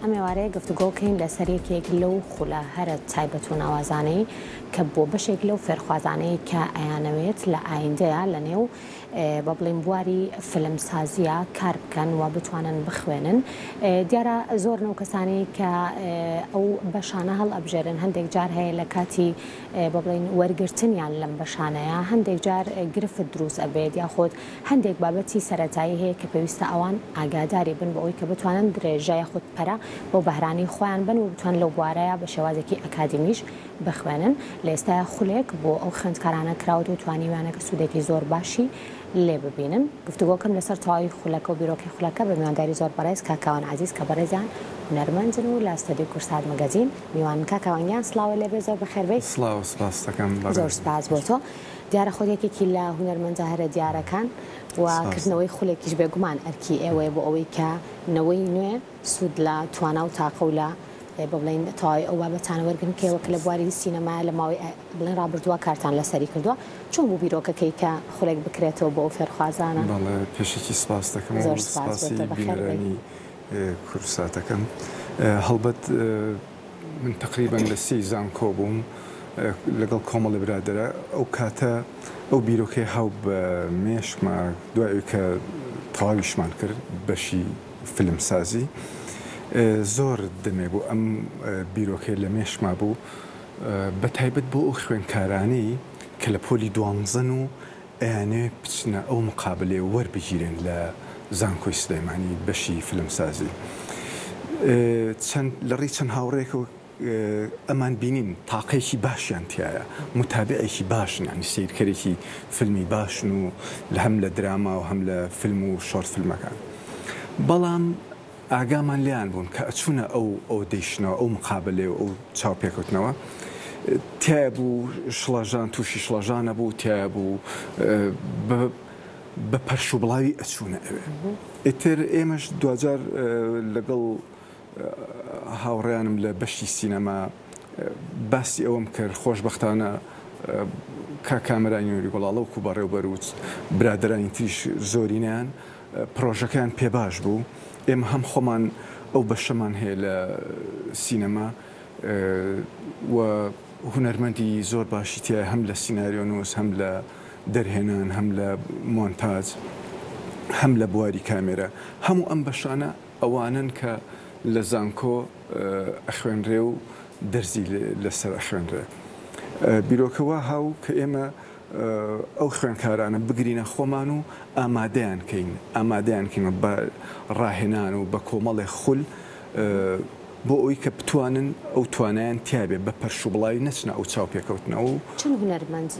ئەم ئێوارەیە گفتوگۆ بکەین لەسەر یەکێک لەو خولە هەرە تایبەت و ناوازانەی کە بۆ بەشێک لەو فێرخوازانەی کە ئەیانەوێت لە ئایندەیا لە نێو بە بڵێین بواری فیلمسازییا کار بکەن و بتوانن بخوێنن. دیارە زۆرن ئەو کەسانەی کە ئەو بەشانە هەڵئەبژێرن هەندێک جار هەیە لە کاتی بە بڵێین وەرگرتنیان لەم بەشانەیە هەندێک جار گرفت دروست ئەبێت یاخود هەندێک بابەتی سەرەتایی هەیە کە پێویستە ئەوان ئاگاداری بن بۆ ئەوەی کە بتوانن درێژە یاخود پەرە بەو بەهرانەی خۆیان بەن و بتوانن لەو بوارەیا بە شێوازێکی ئەکادیمیش بخوێنن. لە ئێستایا خولێک بۆ ئەو خوێندکارانە کراوەتەوە و توانیویانە کە سوودێکی زۆر باشی لێ ببینن. گفتوگۆکەم لەسەر تەواوی خولەکە و بیرۆکەی خولەکە بە میوانداری زۆر بەڕێز کاک کاوان عەزیز کە بەڕێزیان هونەرمەندن و لە ستۆدیۆی کوردسات مەگەزین میوانن. کاک کاوان گیان سڵاوت لێ بێ زۆر بەخێر بێی. سڵاو سپاست دەکەم بەڕێز. زۆر سپاس بۆ تۆ. دیارە خۆت یەکێکی لە هونەرمەندە هەرە دیارەکان و کردنەوەی خولێکیش بێگومان ئەرکی ئێوەیە بۆ ئەوەی کە نەوەی نوێ سوود لە توانا و تاقە و لە بە بڵێین تەواوی ئەو بابەتانە وەرگرن کە ئێوە کە لە بواری سینەمایە لە ماوەی بڵێن ڕابردووە کارتان لەسەری کردووە چۆن بوو بیرۆکەکەی کە خولێک بکرێتەوە بۆ ئەو فێرخوازانە؟ بەڵێ پێشەکی سپاست دەکەم و زۆر سپاس بۆ سپاسی تۆ بەخێر بێی. بینەرانی کوردسات دەکەم. هەڵبەت من تەقریبەن لە سێی زانکۆ بووم لەگەڵ کۆمەڵی برادەرا ئەو کاتە ئەو بیرۆکەی هاو بە مێشکما دوای ئەوی کە تەواویشمان کرد بەشی فیلمسازی زۆر دەمێ بوو ئەم بیرۆکەی لە مێشکما بوو بە تایبەت بۆ ئەو خوێندکارانەی کە لە پۆلی دوانزەن و ئەیانەوێت بچنە ئەو مقابلەیە و وەربگیرێن لە زانکۆی سلێمانی بەشی فیلمسازی چەند لە ڕێی چەند هاوڕێکەوە ئەمان بینین تاقەیەکی باشیان تیایە متابعێکی باشن یانی سەیرکەرێکی فیلمی باشن و هەم لە دراما و هەم لە فیلم و شۆرت فیلمەکان بەڵام ئاگامان لێیان بوون کە ئەچوونە ئەو ئۆدەیشنەوە، ئەو مقابەلەی و ئەو چاوپێکەوتنەوە تیایا بوو شڵەژان تووشی شڵەژان ئەبوو، تیایا بوو بە بە پەرشوبڵاوی ئەچوونە ئەوێ. ئیتر ئێمەش دواجار لەگەڵ هاوڕێیانم لە بەشی سینەما باسی ئەوەم کرد، خۆشبەختانە کاک کامەرانی نوری گوڵاڵە وەکوو بەڕێوبەر و برادەرانی تریش زۆرینەیان پرۆژەکەیان پێ باش بوو، ئێمە هەم خۆمان ئەو بەشەمان هەیە لە سینەما و هونەرمەندی زۆر باشی تیایە هەم لە سیناریۆنووس هەم لە دەرهێنان هەم لە مۆنتاج هەم لە بواری کامێرا هەموو ئەم بەشانە ئەوانەن کە لە زانکۆ ئەخوێنرێ و دەرزی لەسەر ئەخوێنرێ. بیرۆکە وا هاو کە ئێمە ئەو خوێندکارانە بگرینە خۆمان و ئامادەیان کەین، ئامادەیان کەین بە ڕاهێنان و بە کۆمەڵێ خول بۆ ئەوەی کە بتوانن ئەو توانایان تیابێ بە پەرشوبڵاوی نەچنە ئەو چاوپێکەوتنەوە و. چەند هونەرمەند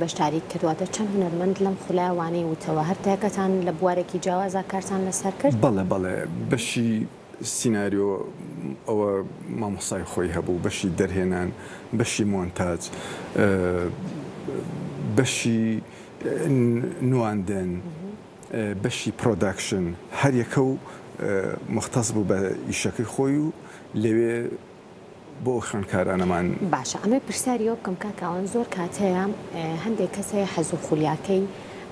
بەشداری کرد؟ واتە چەند هونەرمەند لەم خولە وانەی وتەوە؟ هەر تاکەتان لە بوارێکی جیاوازا کارتان لەسەر کرد؟ بەڵێ بەڵێ بەشی سیناریۆ ئەوە مامۆستای خۆی هەبوو، بەشی دەرهێنان، بەشی مۆنتاج، بەشی نواندن، بەشی پرۆداکشن، هەر یەکە و موختەس بوو بە ئیشەکەی خۆی و لەوێ بۆ ئەو خوێندکارانەمان. باشە ئەمەوێ پرسیاری ئەوە بکەم کاک کاوان زۆر کات هەیە هەندێک کەس هەیە حەز و خولیاکەی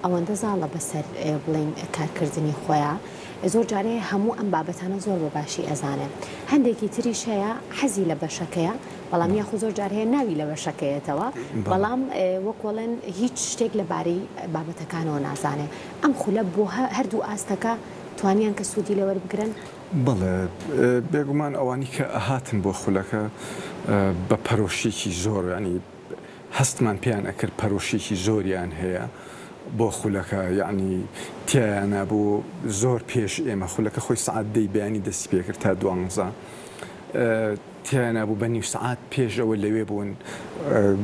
ئەوەندە زاڵە بەسەر بڵێین کارکردنی خۆیا زۆر جار هەیە هەموو ئەم بابەتانە زۆر بە باشی ئەزانێ هەندێکی تریش هەیە حەزی لە بەشەکەیە بەڵام یاخود زۆر جار هەیە ناوی لە بەشەکەیەتەوە بەڵام وەک وەڵێن هیچ شتێک لەبارەی بابەتەکانەوە نازانێ ئەم خولە بۆ هەردوو ئاستەکە توانیان کە سوودی لێ وەربگرن؟ بەڵێ بێگومان ئەوانی کە ئەهاتن بۆ خولەکە بە پەرۆشیەکی زۆر یانی هەستمان پێیان ئەکرد پەرۆشیەکی زۆریان هەیە بۆ خولەکە یانی تیایانا بوو زۆر پێش ئێمە خولەکە خۆی سەعات دەی بەیانی دەستی پێکرد تا دوانزە تیایانا بوو بە نیو سەعات پێش ئەوە لەوێ بوون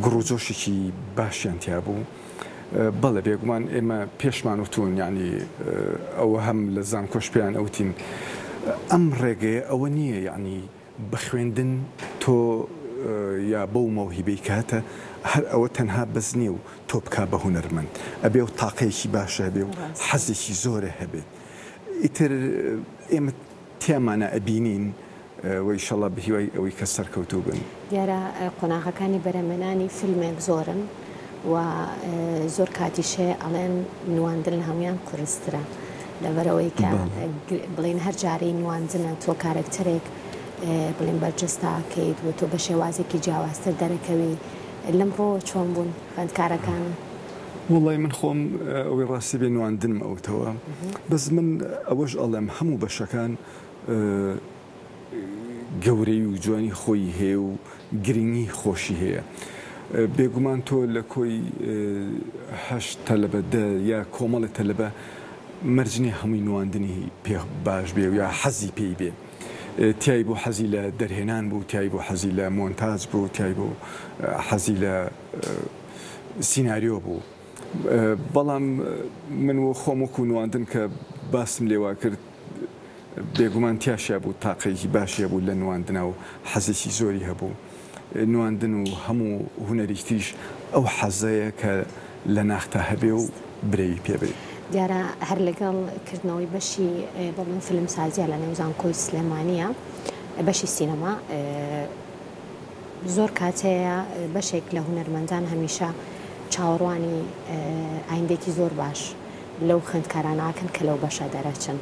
گوڕ و جۆشێکی باشیان تیا بوو. بەڵێ بێگومان ئێمە پێشمان وتوون یانی ئەوە هەم لە زانکۆش پێیان ئەوتین ئەم ڕێگەیە ئەوە نییە یانی بە خوێندن تۆ یا بەو مەوهیبەی کە هەتە هەر ئەوە تەنها بەس نییە و تۆ بکا بە هونەرمەند ئەبێ و تاقەیەکی باشە هەبێ و حەزێکی زۆرە هەبێت ئیتر ئێمە تیامانا ئەبینین و ئیشەڵا بە هیوای ئەوەی کە سەرکەوتوو بن. دیارە قۆناغەکانی بەرهەمهێنانی فیلمێک زۆرن و زۆر کاتیش هەیە ئەڵێن نواندن لە هەموویان قورسترە لەبەرئەوەی کە بڵێین هەر جارەی نواندنە تۆ کارەکتەرێک. بڵێن بەرجەستە ئەکەیت و تۆ بە شێوازێکی جیاوازتر دەرەکەوی لەم ڕۆوە چۆن بوون خوێندکارەکان؟ وەڵای من خۆم ئەوەی ڕاستی بێ نواندنم ئەوتەوە بەس من ئەوەش ئەڵێم هەموو بەشەکان گەورەی و جوانی خۆی هەیە و گرنگی خۆشی هەیە بێگومان تۆ لە کۆی هەشت تەلەبە دە یا کۆمەڵی تەلەبە مەرج نیە هەمووی نواندنی پێ باش بێ و یا حەزی پێی بێ تای بوو حەزی لە دەرهێنان بوو تای بوو حەزی لە مۆنتاج بوو تای بوو حەزی لە سیناریۆ بوو بەڵام من و خۆم وەکو نواندن کە باسم لێوا کرد بێگومان تیاشیا بوو تاقەیەکی باشی هەبوو لە نواندنا و حەزێکی زۆری هەبوو نواندن و هەموو هونەریک تریش ئەو حەزەیە کە لە ناختا هەبێ و برەوی پێ بەی. دیارە هەر لەگەڵ کردنەوەی بەشی بەڵێن فیلمسازیە لە نێو زانکۆی سلێمانیە بەشی سینەما زۆر کات هەیە بەشێک لە هونەرمەندان هەمیشە چاوەڕوانی ئایندێکی زۆر باش لەو خوێندکارانە ئەکەن کە لەو بەشە دەرەچن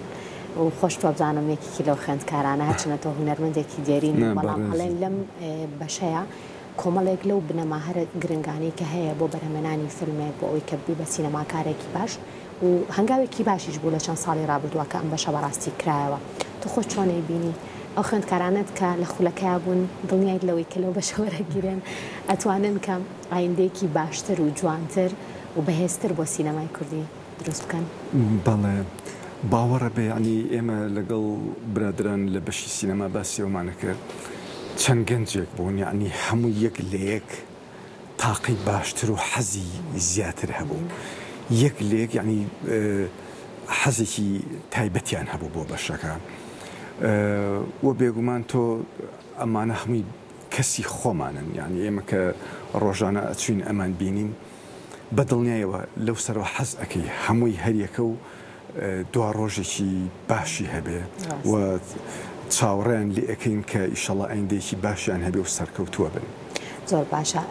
و خۆش وابزانم یەکێکی لەو خوێندکارانە هەرچەندە تۆ هونەرمەندێکی دێرینی بەڵام ئەڵێن لەم بەشەیە کۆمەڵێک لەو بنەما هەرە گرنگانەی کە هەیە بۆ بەرهەمێنانی فیلمێک بۆ ئەوەی کە ببی بە سینەماکارێکی باش و هەنگاوێکی باشیش بوو لە چەند ساڵی ڕابردووە کە ئەم بەشە بەڕاستی کرایەوە تۆ خۆت چۆن ئەیبینی ئەو خوێندکارانەت کە لە خولەکەیا بوون دڵنیایت لەوەی کە لەو بەشە وەرەگیرێن ئەتوانن کە ئایندەیەکی باشتر و جوانتر و بەهێزتر بۆ سینەمای کوردی دروست بکەن؟ بەڵێ باوەڕە بێ یەعنی ئێمە لەگەڵ برادەران لە بەشی سینەما باسی ئەومان ئەکرد چەند گەنجێک بوون یەعنی هەموو یەک لە یەک تاقەی باشتر و حەزی زیاتر هەبوو یەک لە یەک یەعنی حەزێکی تایبەتیان هەبوو بۆ بەشەکە و بێگومان تۆ ئەمانە هەمووی کەسی خۆمانن یانی ئێمە کە ڕۆژانە ئەچوین ئەمان بینین بە دڵنیایەوە لەو سەرەوە حەز ئەکەی هەمووی هەریەکە و دوا ڕۆژێکی باشی هەبێ و چاوەڕێیان لێ ئەکەین کە ئیشەڵا ئایندەیەکی باشیان هەبێ و سەرکەوتووە بن. زۆر باشە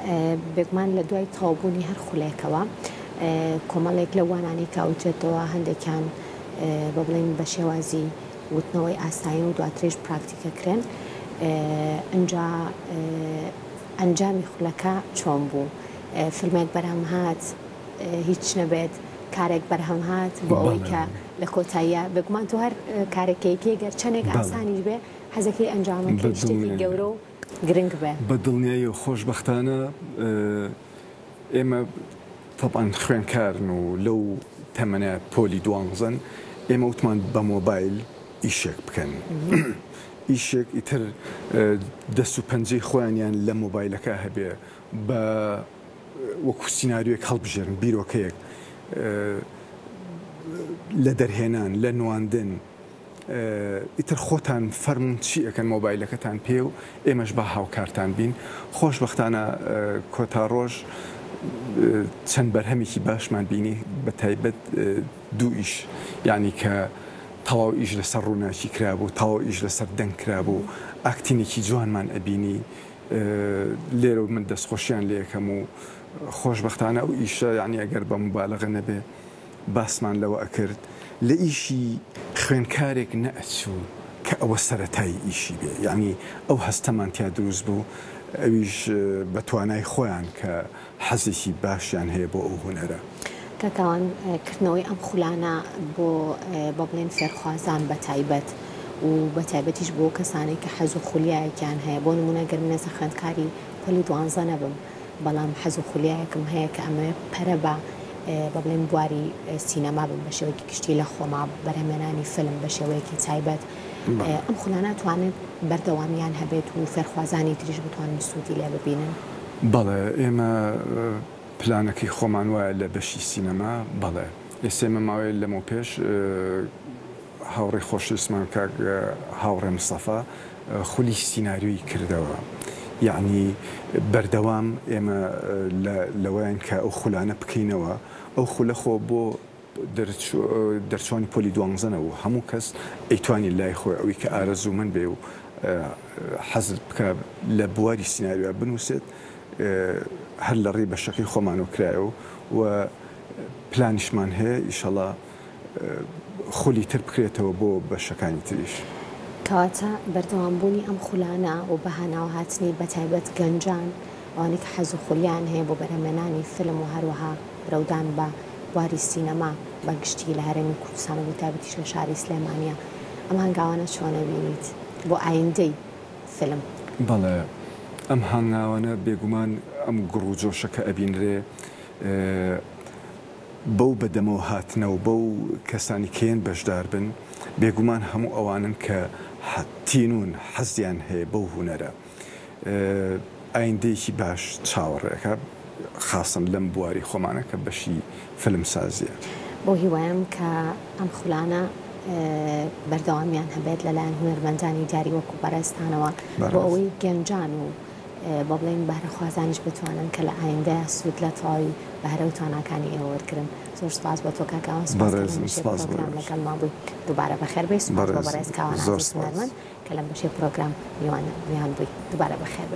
بێگومان لە دوای تەواوبوونی هەر خولێکەوە کۆمەڵێک لەو وانانەی کە ئەوترێتەوە هەندێکیان بە بڵێین بە شێوازی وتنەوەی ئاسایین و دواتریش پراکتیکەکرێن ئینجا ئەنجامی خولەکە چۆن بوو؟ فیلمێک بەرهەم هات هیچ نەبێت کارێک بەرهەم هات بۆ ئەوەی کە لە کۆتاییە بێگومان تۆ هەر کارێکەیەکی گەر چەندێک ئاسانیش بێ حەزەکەی ئەنجامەکەی شتێکی گەورە و گرنگ بێ. بە دڵنیاییەوە خۆشبەختانە ئێمە تەبعەن خوێنکارن و لەو تەمەنە پۆلی دوانزەن ئێمە وتمان بە مۆبایل ئیشێک بکەن ئیشێک ئیتر دەست و پەنجەی خۆیانیان لە مۆبایلەکە هەبێ بە وەکو سیناریۆیەک هەڵبژێرن بیرۆکەیەک لە دەرهێنان لە نواندن ئیتر خۆتان فەرموون چی ئەکەن مۆبایلەکەتان پێ و ئێمەش با هاوکارتان بین خۆشبەختانە کۆتا ڕۆژ چەند بەرهەمێکی باشمان بینی بە تایبەت دوو ئیش یعنی کە تەواو ئیش لەسەر ڕووناکی کرابوو تەواو ئیش لەسەر دەنگ کرابوو ئاکتینێکی جوانمان ئەبینی لێرە من دەستخۆشیان لێکەم و خۆشبەختانە ئەو ئیشە یعنی ئەگەر بە مبالغە نەبێ باسمان لەوە ئەکرد لە ئیشی خوێنکارێک نەئەچوو کە ئەوە سەرەتای ئیشی بێ یانی ئەو هەستەمان تیا دروست بوو ئەویش بە توانای خۆیان کە حەزێکی باشیان هەیە بۆ ئەو هونەرە. کاک کاوان کردنەوەی ئەم خولانە بۆ بە بڵێن فێرخوازان بە تایبەت و بە تایبەتیش بۆ کەسانێک کە حەز و خولیایەکیان هەیە بۆ نموونە گەر من ئێستا خوێندکاری پۆلی دوانزە نەبم بەڵام حەز و خولیایەکم هەیە کە ئەمەوێ پەرە بە بە بڵێم بواری سینەما بم بە شێوەیەکی گشتی لە خۆما بەرهەمێنانی فیلم بە شێوەیەکی تایبەت ئەم خولانە توانێت بەردەوامیان هەبێت و فێرخوازانی تریش بتوانن سوودی لێ ببینن. بەڵێ ئێمە پلانەکەی خۆمان وایە لە بەشی سینەما بەڵێ ئێستا ئێمە ماوەیە لەمەوپێش هاوڕێی خۆشەویستمان کاک هاوڕێ مستەفا خولی سیناریۆی کردەوە یەعنی بەردەوام ئێمە لەوەین کە ئەو خولانە بکەینەوە ئەو خولە خۆ بۆ دەرچوانی پۆلی دوانزە نەبوو هەموو کەس ئەیتوانی لای خۆی ئەوی کە ئارەزوومەند بێ و حەز بکا لە بواری سیناریۆ بنووسێت هەر لە ڕێی بەشەکەی خۆمانەوە کرایەوە و پلانیشمان هەیە ئیشەڵا خولی تر بکرێتەوە بۆ بەشەکانی تریش. کەواتە بەردەوامبوونی ئەم خولانە و بەهاناوەهاتنی بەتایبەت گەنجان، ئەوانەی کە حەز و خولیایان هەیە بۆ بەرهەمهێنانی فیلم و هەروەها برەودان بە بواری سینەما بە گشتی لە هەرێمی کوردستان و بەتایبەتیش لە شاری سلێمانییە، ئەم هەنگاوانە چۆن ئەبینیت بۆ ئایندەی فیلم؟ بەڵێ ئەم هەنگاوانە بێگومان ئەم گوڕ و جۆشە کە ئەبینرێ بەو بەدەمەوە هاتنە و بەو کەسانی کە یەن بەشدار بن بێگومان هەموو ئەوانەن کە تینوون حەزیان هەیە بەو هونەرە ئایندەیەکی باش چاوەڕێکە خاسەن لەم بواری خۆمانە کە بەشی فیلمسازیە. بەو هیوایەم کە ئەم خولانە بەردەوامیان هەبێت لەلایەن هونەرمەندانی دیاری وەکو بەڕێزتانەوە بۆ ئەوەی گەنجان و با بڵێین بەهرەخوازانیش بتوانن کە لە ئایندەیا سوود لە تەواوی بەهرە و تواناکانی ئێوە وەرگرن. زۆر سوپاس بۆ تۆ کاک ئاوەن، سوپاس کە لەم بەڕێزم بەشەی سوپاس بۆ پرۆگرام ئێوەش. لەگەڵمان بووی. دووبارە بەخێر بێی. سوپاس بۆ بەڕێزم بەڕێز کاوان زۆر عەزیز سوپاس. هونەرمەند کە لەم بەشەی پرۆگرام میوان میوان بووی. دووبارە بەخێر بێی.